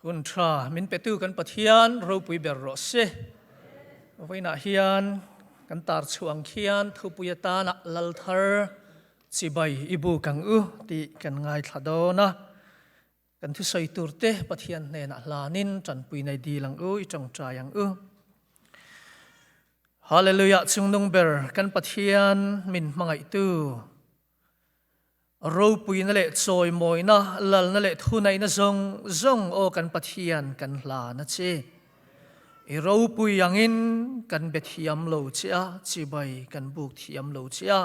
Hun tha min petu kan Pathian ropui ber rawh se. Vawiinah hian kan tar chhuah ang khian thupui atana lal thar chibai i buk ang u tih kan ngaithla dawn a. Kan thusawi tur te Pathian hnenah hlanin tanpui nei dil ang u, i tawngtai ang u. Hallelujah chungnung ber kan Pathian min hmangaihtu Ropuina leh chawimawina, lalna leh thunaihna zawng zawng aw kan Pathian kan hlan a che. I ropui angin kan be thiam lo che a, chibai kan buk thiam lo che a.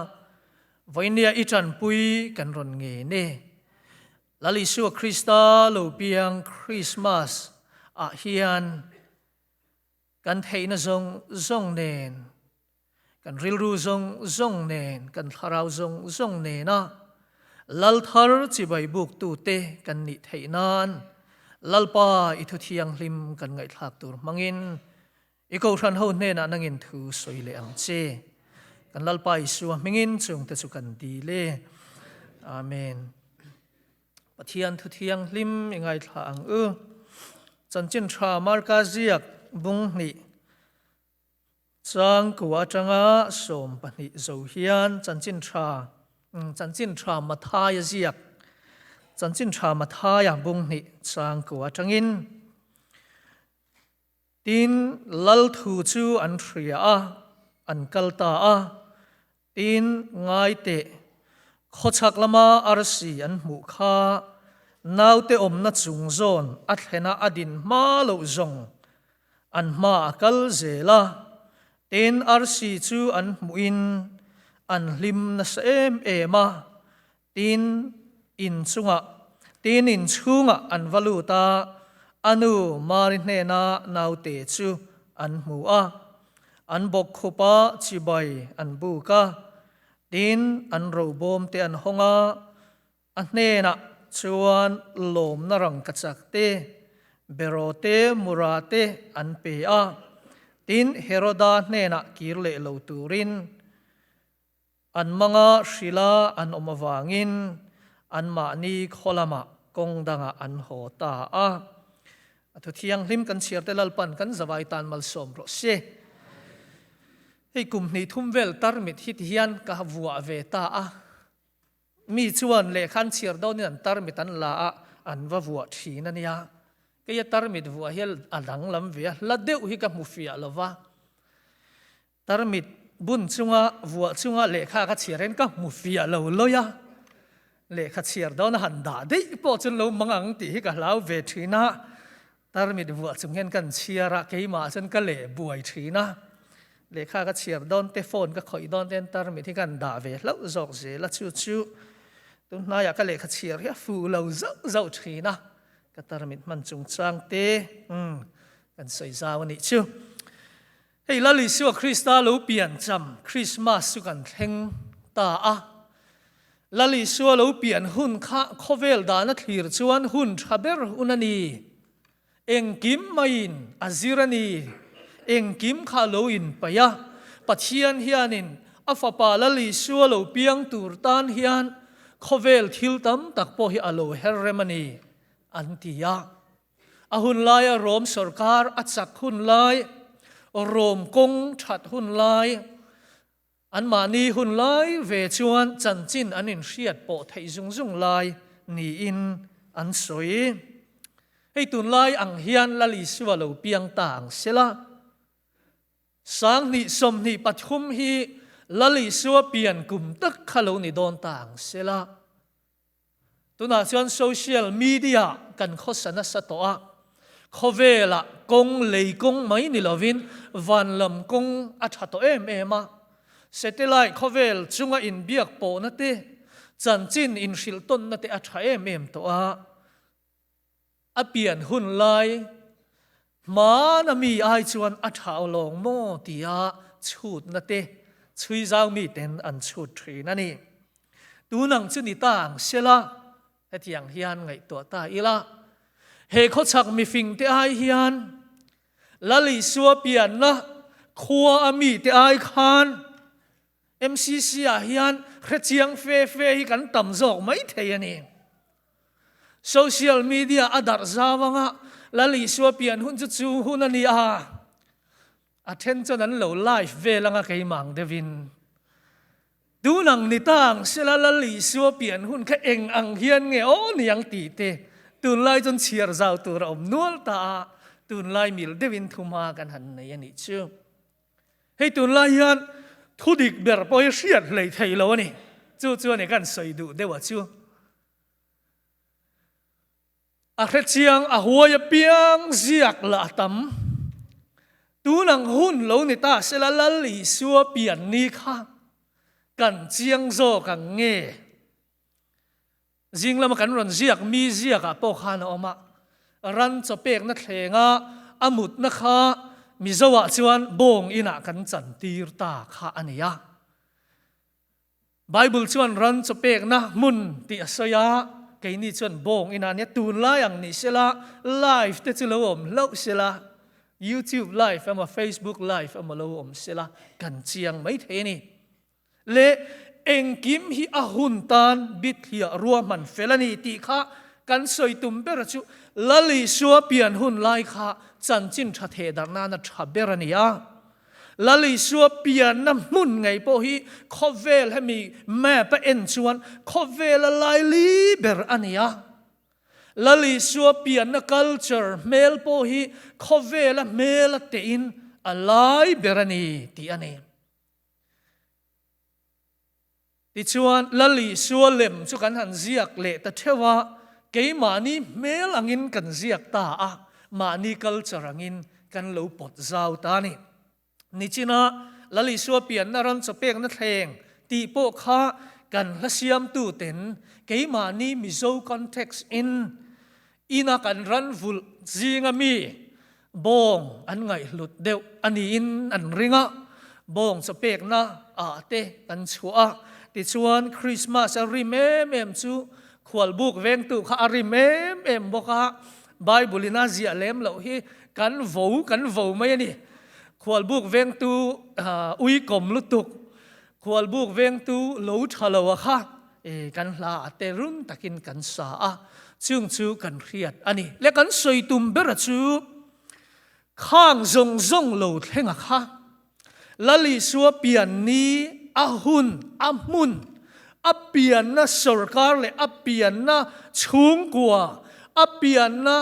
Vawinia i tanpui kan rawn ngen e. Lal Isua Krista lo piang Krismas ah hian kan theihna zawng zawng nen Kan rilru zawng zawng nen, kan thlarau zawng zawng nena Lal thar chibai buktute kan nih theih nan Lalpa i thu thianghlim kan ngaihthlak tur hmangin i kohhran ho hnenah nangin thu sawi leh ang che. Kan Lalpa Isua hmingin chungte chu kan dil e. Amen. Pathian thu thianghlim i ngaithla ang u. Chanchin tha Marka ziak bung hnih Changkua atanga 12 zo hian chanchin tha, chanchin tha Mathaia ziak, chanchin tha Mathaia bung hnih changkua atangin, Tin, lal thu chu an hria a, an kal ta a, Tin, ngai teh, khawchhak lama arsi an hmuh kha naute awmna chung zawn a thlena a din hma loh zawng an hma a kal zel a. Tin, arsi chu an hmuhin an hlim nasa em em a. Tin, in chungah, tin in chhungah an va lut a, a nu Mari hnena naute chu an hmu a, an bawk khup a, chibai an buk a, tin an robawm te an hawng a, a hnenah chuan lawmna rangkachak te, beraw te, mura te an pe a, tin Heroda hnenah kir leh lo turin An manga hrila an awm avangin anmahni khaw lamah kawng dangah an haw ta a. A thu thianghlim kan chhiar te Lalpan kan zavai tan malsawm rawh se. Hei kum hnih thum vel tarmit hi ti hian ka vuah ve ta a. Mi chuan lehkha an chhiar dawnin an tarmit an la a, an va vuah thin a nia. Keia tarmit vuah hi a danglam ve a, hla deuh hi ka hmu fiah lo va. Tarmit bun chunga vuah chunga lehkha ka chhiar hian ka hmu fiah lo lawi a, lehkha chhiar dawn a han dah daih pawh chuan lo mang ang tih hi ka hlau ve thin a, tarmit vuah chung hian kan chhiar a, keimah chuan ka leh buai thin a, lehkha ka chhiar dawn te phone ka khawih dawn te hian tarmit hi kan dah ve hlauh zawk zel a, chu chu tunhnaiah ka lehkha chhiar hi a fuh lo zauh zauh thin a, ka tarmit hman chungchang te kan sawi zau a nih chu. Hei Lal Isua Krista lo pian cham Krismas chu kan thleng ta a. Lal Isua lo pian hun kha khawvel dana thlir chuan hun tha ber hun a ni. Engkim maiin a zir a ni. Engkim kha lo inpaih a. Pathian hianin a fapa Lal Isua lo piang tur tan hian khawvel thil tam tak pawh hi a lo her rem a ni, an ti a. A hun laia Rom sorkar a chak hun lai, Rom kawng that hun lai, anmahni hun lai ve chuan chanchin an inhriat pawh theih zung zung lai niin an sawi. Hei tunlai ang hian Lal Isua lo piang ta ang sela. 2023 hi Lal Isua pian kum tak kha lo ni dawn ta ang sela. Tunah chuan social media kan khawsa nasa tawh a, khawvelah kawng lei kawng mai ni lovin van lam kawng a tha tawh em em a. Satellite khawvel chunga inbiak pawhna te, chanchin inhrilh tawnna te a tha em em tawh a. A pian hun lai hmana mi ai chuan a tha lawng maw tia chhutna te chhui zau mi ten an chhut thin a ni. Tunang chu ni ta ang sela, hetiang hian ngaihtuah ta ila, he khawchhak mifing te ai hian Lal Isua pianna khua a mi te ai khan MCC ah hian hrechiang fe fe hi kan tam zawk mai thei a ni. Social media a darh zau anga Lal Isua pian hun chu chu hun a ni a, a then chuan an lo live vel anga keimah ang deuhin. Tun ang ni ta ang sela Lal Isua pian hun kha eng ang hian nge aw ni ang tih te tunlai chuan chhiar zau tur a awm nual ta a, tunlai mil deuhin thuma kan han nei a nih chu. Hei tunlai hian thu dik ber pawh hi hriat hlei thei lo a ni. Chu chuan i kan sawi duh deuh a chu. A hrechiang a huai apiang ziak lah a tam. Tun ang hun lo ni ta sela Lal Isua pian ni kha kan chiang zawk ang nge? Zing lama kan rawn ziak mi ziakah pawh khan a awm a, ran chaw pekna thlenga a mutna kha Mizoah chuan bawng inah kan chantir ta kha a ni a. Bible chuan ran chaw pekna hmun tih a sawi a, keini chuan bawng inah nia tunlai ang ni sela live te chu lo awm hlauh sela, YouTube live emaw Facebook live emaw lo awm sela kan chiang mai thei a ni. Le engkim hi a hun tan bithliah ruahman fel a ni tih kha kan sawi tum ber chu Lal Isua pian hun lai kha chanchin tha theh darh nana tha ber a ni a. Lal Isua pianna hmun ngei pawh hi khawvel hemi map a en chuan khawvela laili ber a ni a. Lal Isua pianna culture hmel pawh hi khawvela hmel a tehin a lai ber a ni tih a ni. Tichuan, Lal Isua lem chu kan han ziak leh ta theuh a, keimahni hmel angin kan ziak ta a, mahni culture angin kan lo pawt zau ta a ni. Nichina Lal Isua pianna ram chawpekna thleng tih pawh kha kan hla siamtuten keimahni Mizo context in ina kan ran vulh zinga mi Bawng an ngaihhlut deuh a niin an ring a, bawng chaw pekna ah te kan chhuah a, tichuan Christmas a rim em em chu khualbuk vengtu kha a rim em em bawk a, Bible in a ziah lem loh hi kan vo kan vo mai a ni. Khualbuk vengtu uikawm lutuk, khualbuk vengtu lo tha lo a kha kan hla ah te run takin kan sa a, chung chu kan hriat a ni. Le kan sawi tum bera chu khang zawng zawng lo thleng a kha. Lal Isua pian ni a hun, a hmun, a pianna sorkar leh a pianna chhungkua, a pianna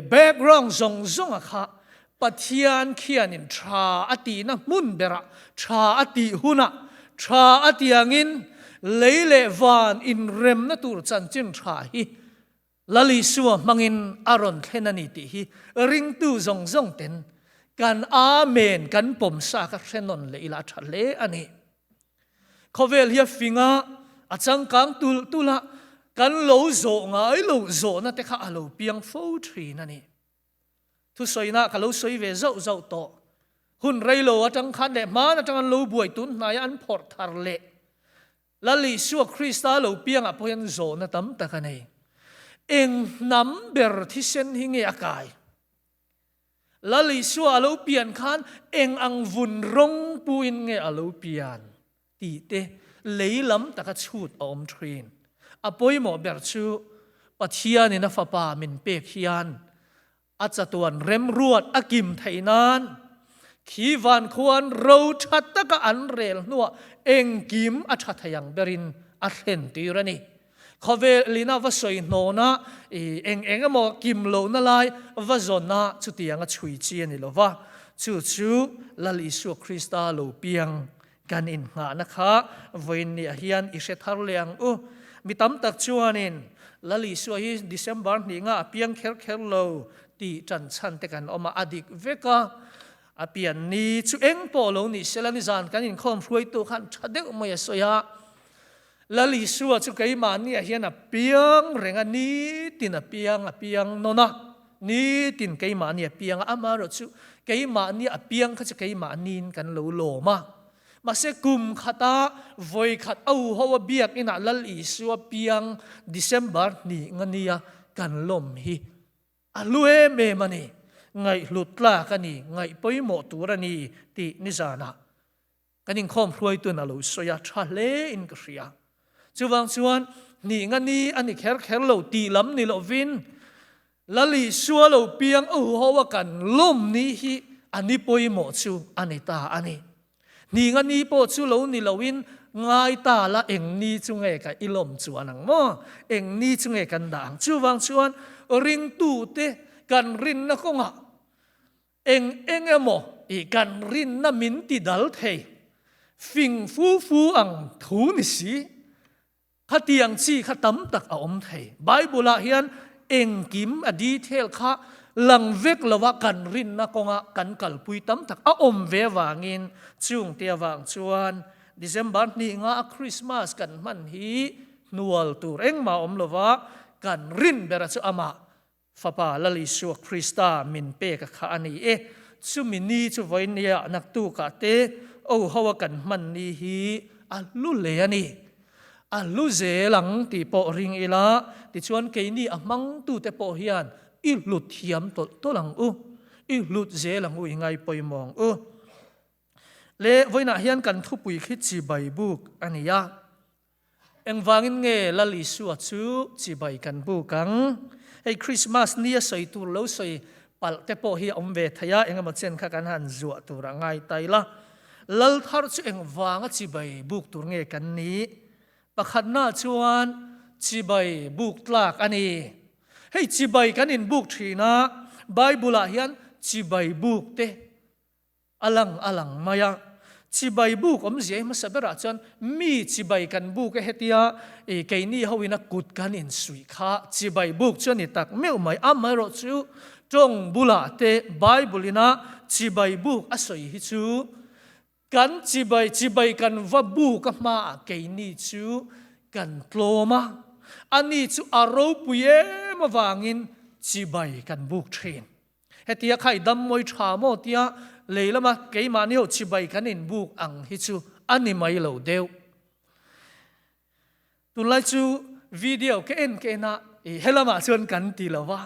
background zawng zawng a kha Pathian khianin tha a tihna hmun berah, tha a tih hunah, tha a tiangin lei leh van inremna tur chanchin tha hi Lal Isua hmangin a rawn thlen a ni tih hi ringtu zawng zawng ten kan Amen kan pawm sa kha hre nawn leh ila a tha hle a ni. Khawvel hi a fing a, a changkang tulh tulh a, kan lo zawh ngai lo zawhna te kha a lo piang fo thin a ni. Thusawiina ka lo sawi ve zauh zauh tawh. Hun reilo atang khan leh hmaan atang an lo buai tun hnaia an phawrh thar leh Lal Isua Krista lo piangah pawh hian zawhna tam tak a nei. Eng hnam ber thisen hi nge a kai? Lal Isua a lo pian khan eng ang vun rawng puin nge a lo pian tih te lei lam taka chhut a awm thin. A pawimawh ber chu Pathianin a Fapa min pek hian a chatuan remruat a kim theih nan khi van khuan ro tha taka an rel hnuah engkim a tha thei ang berin a thlen tir a ni. Khawvelin a va sawi hnawna eng eng emaw kim lohna lai va zawna chutiang a chhui chi a ni lo va, chu chu Lal Isua Krista lo piang Kan inngahna kha vawiin niah hian i hre thar leh ang u. Mi tam tak chuanin Lal Isua hi December hnih nga a piang kher kher lo tih ṭan chhan te kan awm a, a dik vek a. A pian ni chu eng pawh lo nih sela nizan kan inkhawm hruaitu khan ṭha deuh mai a sawi a. Lal Isua chu keimahniah hian a piang reng a, nitin a piang a piang nawn a, nitin keimahni a piang a, amaherawhchu keimahni a piang kha chu keimahniin kan lo lawm a. Mahse kum khata vawi khat a uho a biakinah Lal Isua piang December hnih nga nia kan lawm hi a hlu em em a ni, ngaihhlut tlak a ni, ngaih pawimawh tur a ni tih nizanah Kan inkhawm hruaitun a lo sawi a, tha hle in ka hria. Chuvang chuan hnih nga ni a ni kher kher lo tih lam ni lovin. Lal Isua lo piang a huho a kan lawm ni hi a ni pawimawh chu a ni ta a ni. Hninga ni pawh chu lo ni loin ngai ta la eng ni chu nge ka i lawm chuan ang maw? Eng ni chu nge kan dah ang? Chuvang chuan ringtute kan rinna kawngah eng eng emaw i kan rinna min ti dal thei fing fu fu ang thu ni si. Khatiang chi kha tam tak a awm thei. Bible-ah hian engkim a detail kha lang vek lova kan rinna kawnga kan kalpui tam tak a awm ve avangin chungte avang chuan December hnih nga a Christmas kan hman hi hnual tur engmah awm lova kan rin bera chu amah Fapa Lal Isua Krista min pek a kha a ni e. Chumi ni chu vawinia naktukah te o ho a kan hman ni hi a hlu hle a ni. A hlu zel ang tih pawh ring ila, tichuan keini a hmangtute pawh hian i hlut thiam tawlh tawlh ang u, i hlut zel ang u, i ngaipawimawh ang u. Le vawiinah hian kan thupui khi chibai buk a ni a. Engvangin nge Lal Isua chu chibai kan buk ang? Hei Krismas ni a sawi tur lo sawi palh te pawh hi a awm ve thei a, engemaw chen kha kan han zuah tur a ngai ta ila. Lal thar chu engvanga chibai buk tur nge kan nih? Pakhatna chuan chibai buk tlak a ni. Hei chibai kan inbuk thin a, Bible-ah hian chibai buk te A lang a lang mai a. Chibai buk awmzia hi hmasa berah chuan mi chibai kan buk e hetia i keini hoin a kut kan insuih kha chibai buk chu a ni tak meuh mai. Amaherawh chu tawng bulah te Bible ina chibai buk a sawi hi chu kan chibai chibai kan va buk a hmaah keini chu kan tlawm a, ani chu a ropui em avangin chibai kan buk thin. Hetia kha i dam mawi tha maw tia lei lama keimahni ho chibai kan inbuk ang hi chu a ni mai lo deuh. Tunlai chu video ka en ka en a, i helamah chuan kan ti lo va,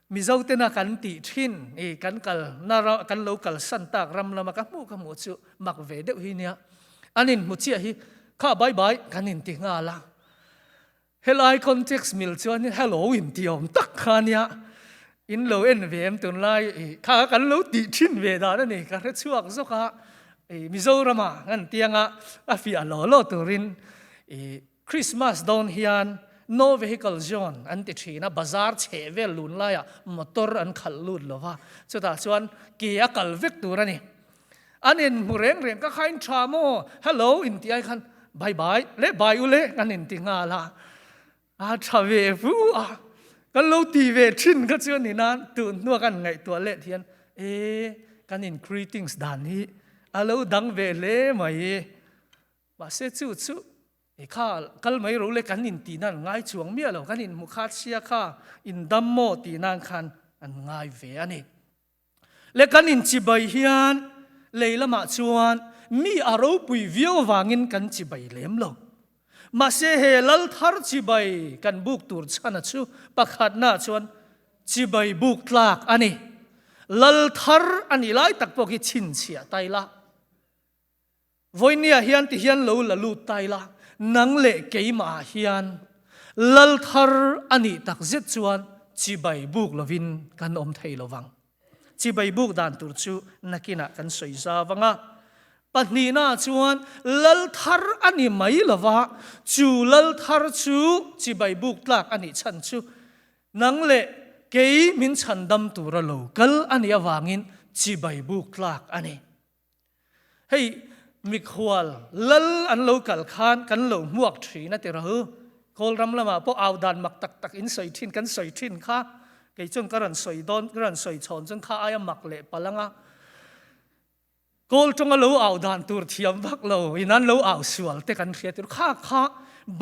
Mizo tena kan tih thin i kan kal na kan lo kalsan tak ram lama ka hmuh ka hmuh chu mak ve deuh hi nia. An inhmu chiah hi kha bye bye kan inti nghal a. Helai context mil chuan hello in ti awm tak kha nia in lo en ve em tunlai kha kan lo tih thin ve dan a ni ka hre chhuak zawk a i Mizorama kan tianga a fiah law law turin i Christmas dawn hian no vehicle zone an ti thin a bazar chheh vel lun laiah motor an khalh lut lo va chutah chuan ke a kal vek tur a ni. An inhmu reng reng ka khain tha maw hello in tih ai khan bye bye le bye u le kan inti nghal a, a tha ve fu a kan lo ti ve thin kha chu a ni nan tun hnua kan ngaihtuah let hian e kan in greetings dan hi a lo dang ve hle mai mahse chu chu e kha kal mai ro le kan in tih nan ngai chuang miah lo kan inhmu kha chhia kha in dam maw tih nan khan an ngai ve a ni. Le kan inchibai hian lei lamah chuan mi a ropui viau avangin kan chibai lem lo. Mahse he lal thar chibai kan buk tur chhana chu pakhatna chuan chibai buk tlak a ni. Lal thar a nih lai tak pawh khi chhinchhiah ta ila. Vawinia hian ti hian lo la lut ta ila, nang leh keimah ah hian lal thar a nih tak zet chuan chibai buk lovin kan awm thei lo vang. Chibai buk dan tur chu nakinah kan sawi zau ang a. Pahnihna chuan lal thar a ni mai lo va, chu lal thar chu chibai buk tlak a nih chhan chu nang leh kei min chhandam tura lo kal a nih avangin chibai buk tlak a ni. Hei mikhual lal an lo kal khan kan lo hmuak thin a ti ro. Kawlram lamah pawh au dan mak tak tak in sawi thin kan sawi thin kha kei chuan ka rawn sawi dawn ka rawn sawi chhawn chuan kha aia mak leh palh anga Kawl tawnga lo au dan tur thiam vak lo in an lo au sual te kan hria tur kha kha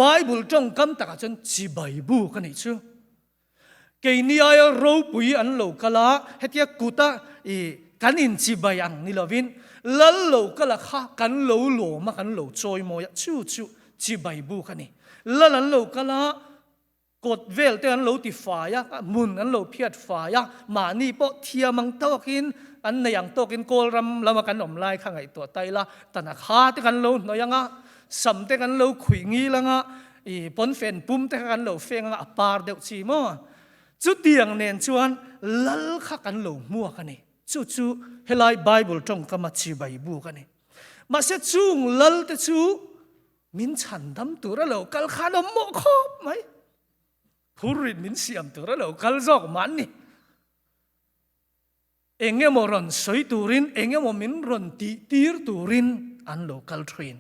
Bible tawngkam takah chuan chibai buk a nih chu. Keini aia ropui an lo kal a, hetia kuta i kan inchibai ang ni lovin lal lo kal a kha kan lo lawm a, kan lo chawimawi a, chu chu chibai buk a ni. Lal an lo kal a, kawt vel te an lo ti fai a, hmun an lo phiat fai a, mahni pawh thiam ang tawkin an nei ang tawkin Kawlram lama kan awm lai kha ngaihtuah ta ila, tana kha te kan lo hnawih ang a, sam te kan lo khuih ngil ang a, I pawnfen pum te kha kan lo feng anga a par deuh chi maw? Chutiang nen chuan lal kha kan lo hmuak a ni. Chu chu helai Bible tawngkama chibai buk a ni. Mahse chung lal te chu min chhandam tur a lo kal khan awm mawh khawp mai. Phurrit min siam tur a lo kal zawk mah an ni. Eng emaw rawn sawi turin, eng emaw min rawn tih tir turin an lo kal thin.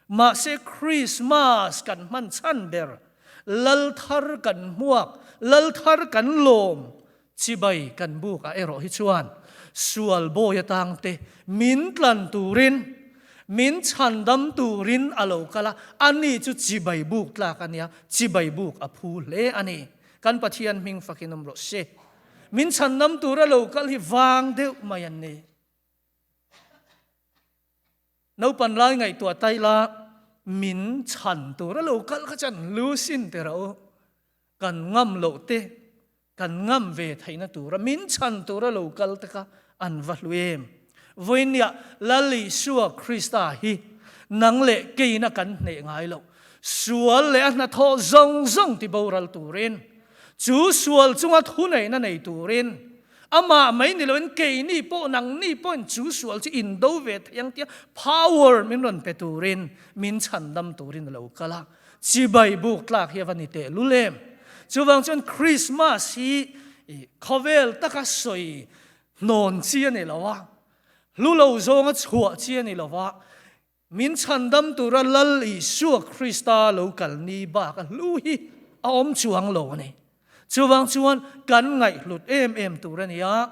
Mahse Krismas kan hman chhan ber, lal thar kan hmuak, lal thar kan lawm, chibai kan buk ah erawh hi chuan sual bawi atang te min tlan turin, min chhandam turin a lo kal a, ani chu chibai buk tlak a nia, chibai buk a phu hle a ni. Kan Pathian hming fakin awm rawh se. Min chhandam tura lo kal hi vang deuh mai an ni. Naupan lai ngaihtuah tai la min chhan tura lo kal kha chuan lu sin te ro kan ngam loh te kan ngam ve theihna tura min chhan tura lo kal te kha an va hlu em. Vawinia Lal Isua Krista hi nang leh keina kan hneh ngai loh sual leh a hnathawh zawng zawng ti boral turin Chu sual chunga thuneihna nei turin amah mai ni loin keini pawh nangni pawhin chu sual chu indo ve thei ang tia power min rawn pe turin min chhandam turin a lo kal a. Chibai buk tlak hi a va ni teh lul em? Chuvang chuan Christmas hi khawvel taka sawi hnawn chi a ni lo a, hlu lo zawnga chhuah chi a ni lo a, Min chhandam tura Lal Isua Krista lo kal ni bak a hlu hi a awm chuang lo a ni. Chuvang chuan kan ngaihhlut em em tur a ni a,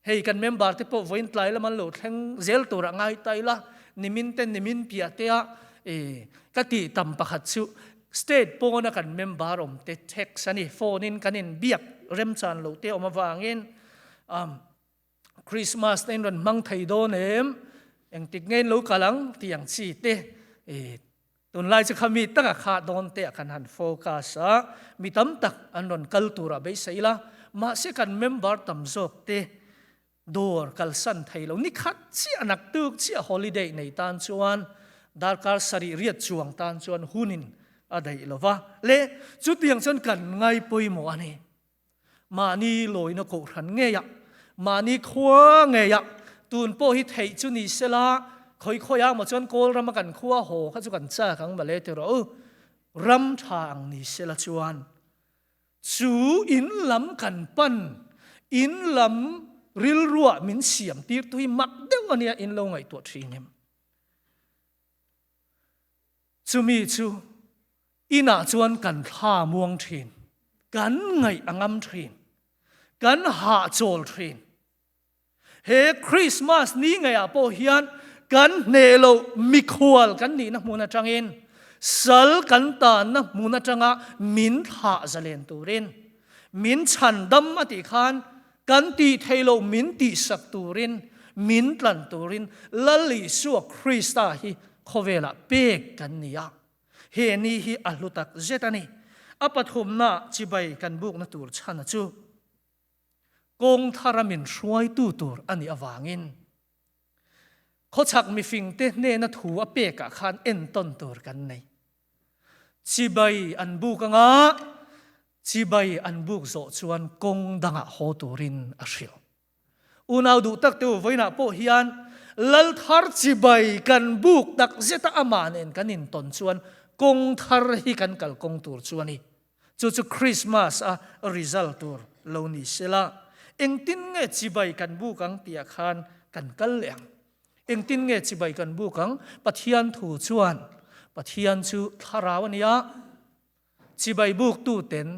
hei kan member te pawh vawiin tlai lam an lo thleng zel turah ngai ta ila, nimin te nimin piah te ah ka tih tam pakhat chu state pawna kan member awm te text a ni, phone in kan inbiak remchan lo te awm avangin Christmas te in rawn hmang thei dawn em? Engtik nge in lo kal ang tih ang chi te i tunlai chu kha mi taka kha dawn te ah khan han focus a, mi tam tak an rawn kal turah beisei ila, mahse kan member tam zawk te dawr kalsan thei lo, ni khat chiah naktuk chiah holiday nei tan chuan darkar sarih riat chuang tan chuan hunin a daih lova le chutiang chuan kan ngai pawimawh a ni. Mahni lawina kohhran ngeiah, mahni khua ngeiah tun pawh hi theih chu ni sela, khawi khawi ang maw chuan Kawl rama kan khua haw kha chu kan chak ang mawle ti rawh u. Ram tha ang ni sela chuan chu in lam kan pan, in lam rilruah min siam tir tu hi mak deuh a nia in lo ngaihtuah thin em? Chumi chu inah chuan kan thla muang thin, kan ngaih a ngam thin, kan hahchawl thin. He Christmas ni ngeiah pawh hian kan hneh loh mikhual kan nihna hmun atangin sal kan tanna hmun atanga min thlah zalen turin, min chhandam a tih khan kan tih theih loh min tihsak turin, min tlan turin Lal Isua Krista hi khawvelah pek kan ni a. He ni hi a hlu tak zet a ni. A pathumna chibai kan bukna tur chhana chu kawng thara min hruaitu tur a nih avangin khawchhak mifingte hnena thu a pekah khan entawn tur kan nei. Chibai an buk anga chibai an buk zawh chuan kawng dangah haw turin a hrilh. Unau duh tak te u, vawiinah pawh hian Lal thar chibai kan buk tak zeta amah nen kan intawn chuan kawng thar hi kan kal kawng tur chu a ni. Chu chu Christmas a result tur lo ni sela, engtin nge chibai kan buk ang tihah khan kan kal leh ang. Engtin nge chibai kan buk ang? Pathian thu chuan Pathian chu thlarau a ni a, chibai buktu ten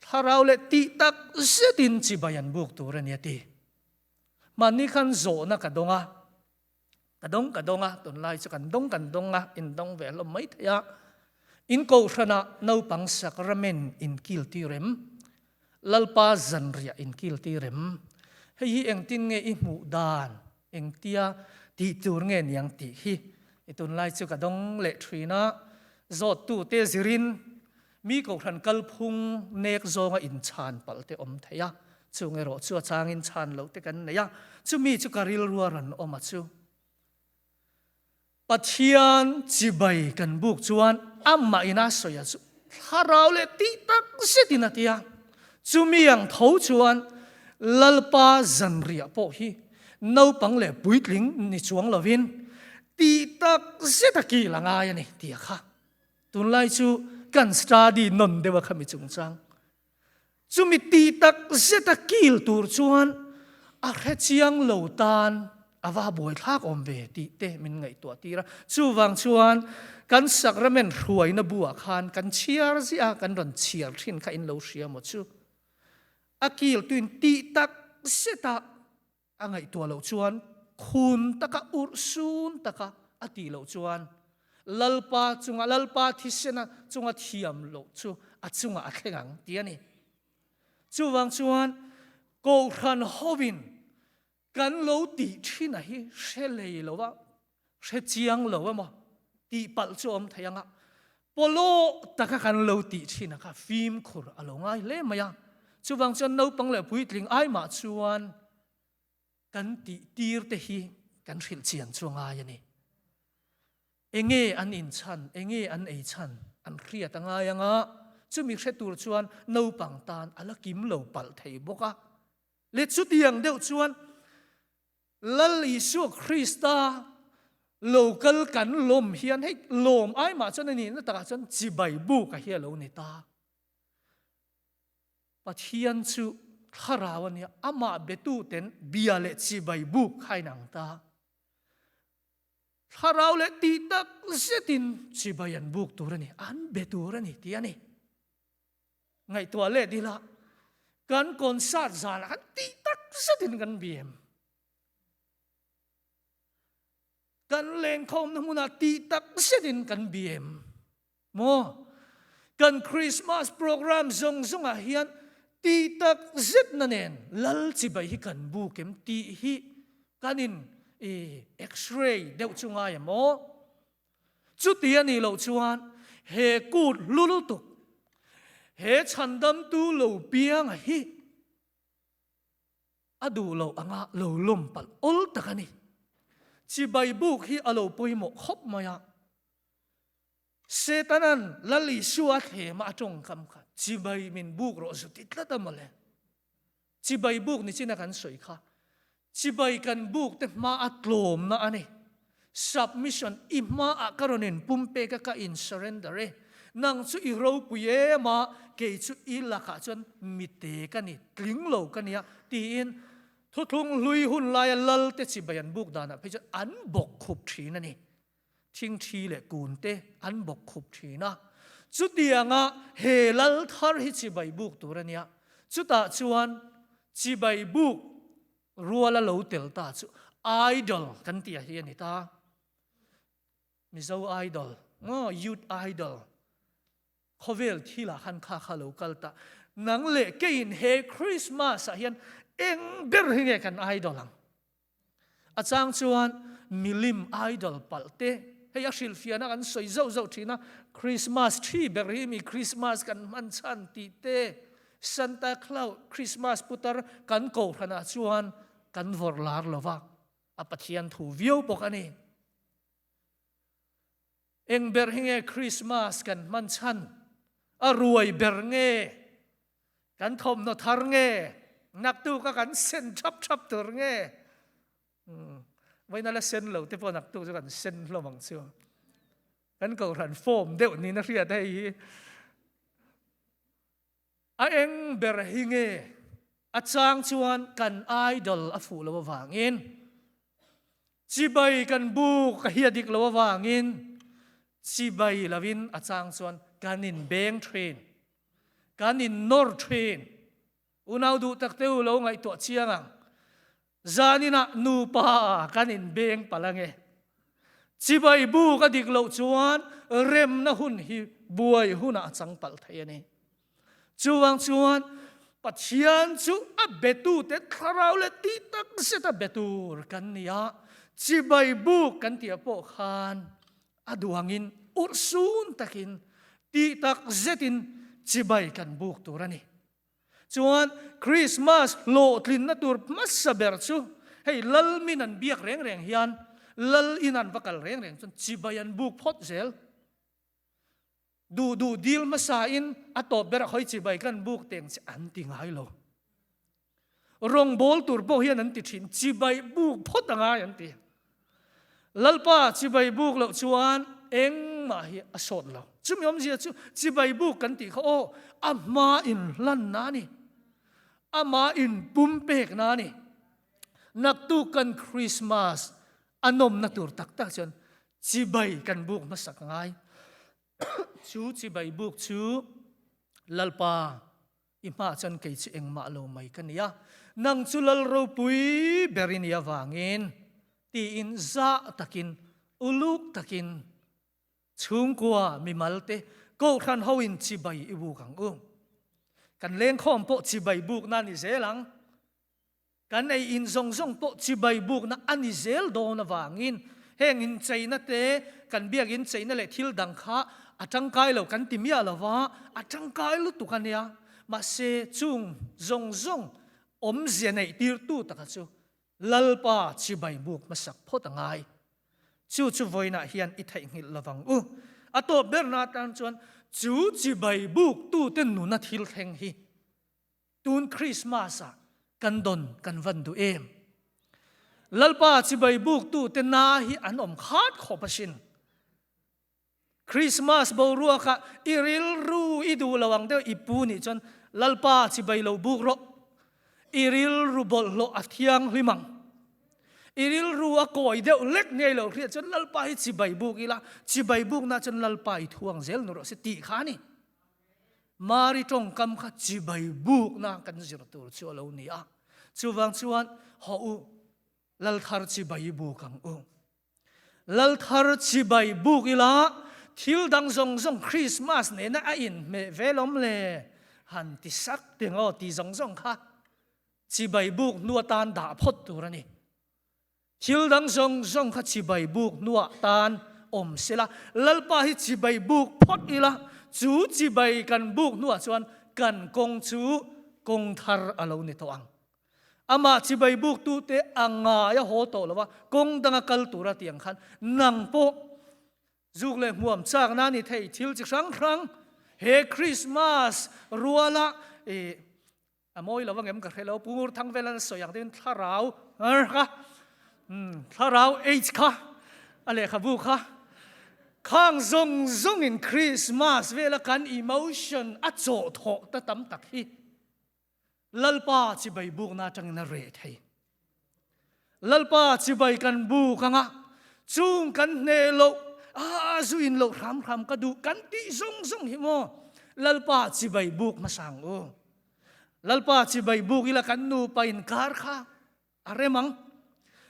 Thlarau leh tih tak zetin chibai an buk tur a ni a ti. Mahni khan zawhna ka dawng a, ka dawng ka dawng a, tunlai chu kan dawng kan dawng a, in dawng ve hlawm mai thei a. In kohhranah naupang sacrament in kil tir em? Lalpa zanriah in kil tir em? Hei hi engtin nge i hmuh dan, engtia tih tur nge niang tih hi i tunlai chu ka dawng leh thin a, zawttute zirin Mi kohhran kalphung nek zawnga inchhan palh te awm thei a, chung erawh chu a changin chhan loh te kan nei a, chumi chu ka rilrua rawn awm a chu. Pathian chibai kan buk chuan amah ina sawi a chu thlarau leh tih tak zetin a ti a. Chumi ang tho chuan Lalpa zanriah pawh hi naupang leh puitling ni chuang lovin tih tak zet a kil a ngai a ni tia kha tunlai chu kan study nawn deuh a khami chungchang. Chumi tih tak zet a kil tur chuan a hre chiang lo tan a va buaithlak awm ve tih te min ngaihtuah tir a. Chuvang chuan kan sacrament hruaina buah khan kan chhiar ziah a, kan rawn chhiar thin kha in lo hria maw chu? A kil tuin tih tak zet a a ngaihtuah loh chuan khun taka urh sun taka a tih loh chuan Lalpa chunga Lalpa thisena chunga thiam loh chu a chungah a thleng ang tih a ni. Chuvang chuan Kohhran hovin kan lo tih thin a hi hre lei lo a, hre chiang lo emaw tih palh chu awm thei ang a, pawlawh taka kan lo tih thin a kha fimkhur a lo ngai hle mai a. Chuvang chuan naupang leh puitling ai mah chuan kan tih tir te hi kan hrilh chian chu a ngai a ni. Enge an inchhan, enge an ei chhan an hriat a ngai ang a, chumi hre tur chuan naupang tan a la kim lo palh thei bawk a. Le chutiang deuh chuan Lal Isua Krista lo kal kan lawm hian hei lawm ai mah chuan a nihna takah chuan chibai buk a hi a lo ni ta. Pathian chu thlarau a nia, amah betu ten bia leh chibai buk kha inang ta. Thlarau leh tih tak zetin chibai an buk tur a ni, an be tur a ni tih a ni. Ngaihtuah leh dila kan concert zanah kan tih tak zetin kan bem. Kan lengkhawmna hmunah tih tak zetin kan bem. Maw? Kan Christmas program zawng zawngah hian tih tak zetna nen Lal chibai hi kan buk em tih hi kan in x-ray deuh chu ngai em aw? Chuti a nih loh chuan he kut hlu lutuk, he chhandamtu lo pianga hi a duh loh anga lo lawm palh awl tak a ni. Chibai buk hi a lo pawimawh khawp mai a. Setanan Lal Isua thlema a tawngkam kha chibai min buk rawh zu ti tlat a mawle. Chibai buk ni chin a kan sawi kha. Chibai kan buk te hma a tlawmna a ni. Submission, I hma ah ka rawn in pumpek a ka in surrender e. Nang chu i ropui em a, kei chu i lakah chuan mite ka ni, tling lo ka nia tiin thuthlung hlui hun laia lal te chibai an buk danah phei chuan an bawk khup thin a ni. Thingthi leh kun te an bawk khup thin a. Chutianga he lal thar hi chibai buk tur a nia. Chutah chuan chibai buk ruala lo tel ta chu idol kan tih a hi a ni ta. Mizo idol, maw youth idol, khawvel thilah khan kha kha lo kal ta. Nang leh keiin he Christmas ah hian eng ber hi nge kan idol ang? A chang chuan milim idol palh te, hei a hrilhfiahna kan sawi zauh zauh thin a, Christmas tree ber hi mi Christmas kan hman chhan tih te, Santa Claus Christmas putar kan kohhranah chuan kan vawrh lar lo va, a Pathian thu viau bawk a ni. Eng ber hi nge Christmas kan hman chhan? A ruai ber nge? Kan thawmhnaw thar nge? Naktuk a kan sen thap thap tur nge? Vawiin a la sen lo te pawh naktuk chu kan sen hlawm ang chu. Kan kohhran form deuh niin a hriat hei hi. A eng ber hi nge a chang chuan kan idol a fuh lo avangin, chibai kan buk a hi a dik lo avangin chibai lovin a chang chuan kan inbeng thin, kan innawr thin. Unau duh tak te u lo ngaihtuah chiang ang. Zaninah nupa kan inbeng palh ange. Chibai buk a dik loh chuan remna hun hi buai hunah a chang palh thei a ni. Chuvang chuan Pathian chu a betute thlarau leh tih tak zet a be tur kan ni a, chibai buk kan tih ah pawh khan a duangin urhsun takin tih tak zetin chibai kan buk tur a ni. Chuan Christmas hlawhtlinna tur hmasa ber chu hei lal min an biak reng reng hian lal in an va kal reng reng chuan chibai an buk phawt zel. Duh duh dil hmasa in a tawp berah khawi chibai kan buk teng che an ti ngai lo. Rawngbawl tur pawh hian an ti thin, chibai buk phawt a ngai an ti. Lalpa chibai buk loh chuan engmah hi a sawt lo. Chumi awmzia chu chibai buk kan tih kha aw, a hma in hlanna a ni. Amah in pumpekna a ni. Naktuk kan Christmas a nawmna tur tak tak chuan chibai kan buk hmasak ngai. Chu chibai buk chu Lalpa i hmah chuan kei chu engmah lo mai ka nia, nang chu Lal ropui ber i nih avangin tiin zah takin uluk takin Chhungkua mimalte Kohhran hoin chibai i buk ang u. Kan lengkhawm pawh chibai bukna a ni zel ang. Kan ei in zawng zawng pawh chibai bukna a ni zel dawn avangin heng incheina te, kan biak incheina leh thil dang kha a tangkai lo kan ti miah lo va, a tangkai lutuk a nia. Mahse chung zawng zawng awmzia neih tirtu taka chu Lalpa chibai buk hmasak phawt a ngai. Chu chu vawiinah hian i theihnghilh lovang u. A tawp berna atan chuan chu chibai buktute nuna thil thleng hi tun Krismas-ah kan dawn kan van duh em? Lalpa chibai buktute na hi an awm khat khawp asin. Christmas boruak ah i rilru i duh lo ang deuh i pu nih chuan Lalpa chibai lo buk rawh. I rilru bawlhhlawh a thianghlim ang. I rilru a kawi deuh lek ngei lo hriat chuan Lalpa hi chibai buk ila, chibai bukna chuan Lalpa i thuang zel nu rawh se tih kha a ni. Mari tawngkam kha chibai bukna kan zir tur chu a lo ni a. Chuvang chuan hawh u Lalthar chibai buk ang u. Lalthar chibai buk ila thil dang zawng zawng Christmas nena a inhmeh vel awm le han ti sak teng aw ti zawng zawng kha chibai buk hnu atan dah phawt tur a ni. Thil dang zawng zawng kha chibai buk hnuah tan awm sela Lalpa hi chibai buk phawt ila chu chibai kan buk hnuah chuan kan kawng chu kawng thar a lo ni tawh ang. Amah chibai buktute a ngai a haw tawh lo a, kawng danga kal tura ti ang khan nang pawh zuk leh hmuam chakna a ni thei thil chi hrang hrang he Christmas ruala i a mawi lo angem ka hre lo Pu Ngurthangvelan a sawi ang deuhin thlarau kha thlarau H kha a lehkhabu kha khang zawng zawngin Christmas vela kan emotion a chawhthawh ta tam tak hi Lalpa chibai bukna atangin a reh thei. Lalpa chibai kan buk anga chung kan hneh loh a zu in loh hram hram ka duh kan tih zawng zawng hi maw Lalpa chibai buk hmasa ang u. Lalpa chibai buk ila kan nupa inkar kha A rem ang.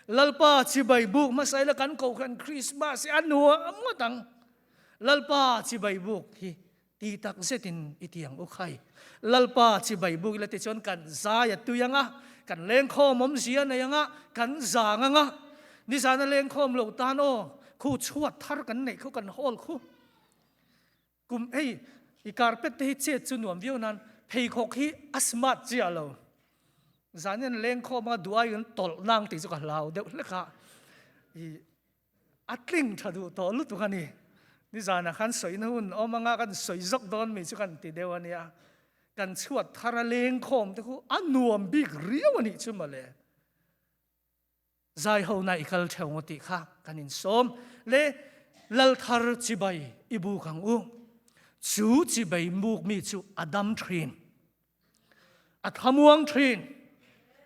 Lalpa chibai buk hmasa ila kan kohhran Christmas hi a nuam ngawt ang. Lalpa chibai buk hi ti tak zetin i ti ang u khai. Lalpa chibai buk ila tichuan kan zai a tui ang a, kan lengkhawm awmzia nei ang a, kan zang ang a. Nizana lengkhawm lo tan aw, khu chhuat thar kan neih khu kan hawl khu. Kum hei i carpet te hi chet chu nuam viau nan pheikhawk hi a smart chiah lo. Zan in leng khawm anga duh aiin tawlh nang tih chu ka hlau deuh hlek a. I a tling tha duh tawh lutuk a ni. Nizanah khan sawina hun awm anga kan sawi zawk dawn mi chu kan ti deuh a nia. Kan chhuat thar a leng khawm te khu a nuam bik riau a nih chu mawle. Zaihona i kal theu ngaw tih kha kan insawm le Lalthar chibai i buk ang u. Chu chibai muk mi chu a dam thin. A thamuang thin.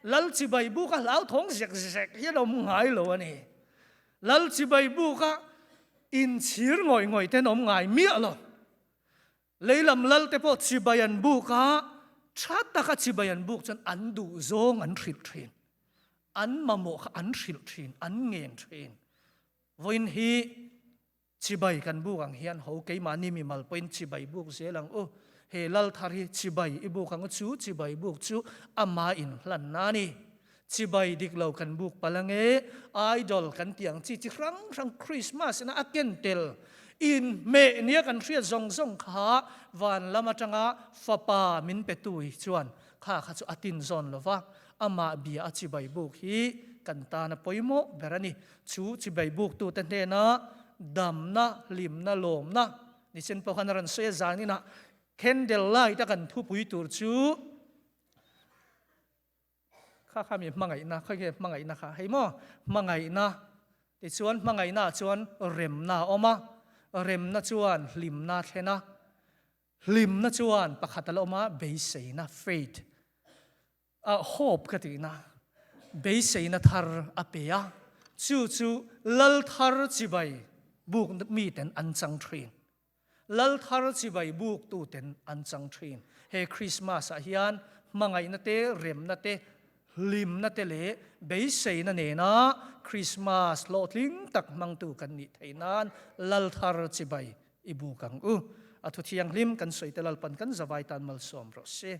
Lal chibai buk a hlauthawng zek zek hian a awm ngai lo a ni. Lal chibai buk a inchhir ngawih ngawih ten awm ngai miah lo. Leilam lalte pawh chibai an buk a, tha taka chibai an buk chuan an duh zawng an hrilh thin. An mamawh kha an hrilh thin, an ngen thin. Vawiin hi chibai kan buk ang hian ho keimahni mimal pawhin chibai buk zel ang u. He lal thar hi chibai i buk ang u, chu chibai buk chu ama inhlanna a ni. Chibai dik lo kan buk palh ange, idol kan tih ang chi chi hrang hrang Christmas ina a ken tel inhmeh nia kan hriat zawng zawng kha van lam atanga fapa min pe tu hi chuan kha kha chu a tin zawn lo va, amah bia a chibai buk hi kan tan a pawimawh ber a ni. Chu chibai buk tute hnena damna, hlimna, lawmna. Nichin pawh khan a rawn sawi a, zaninah candle light a kan thupui tur chu kha kha mi hmangaihna, khawi nge hmangaihna kha hei maw? Hmangaihna tichuan hmangaihna ah chuan remna a awm a, remna chuan hlimna a thlen a, hlimna chuan pakhat a la awm a, beiseina, faith, a hope ka tihna, beiseina thar a pe a, chu chu lal thar chibai buk miten an chang thin. Lal thar chibai buk tuten an chang thin. He Christmas ah hian hmangaihna te, remna te, hlimna te leh beiseina nena Christmas hlawhtling tak hmangtu kan nih theih nan lal thar chibai i buk ang u. A thu thianghlim kan sawi te Lalpan kan zavai tan malsawm rawh se.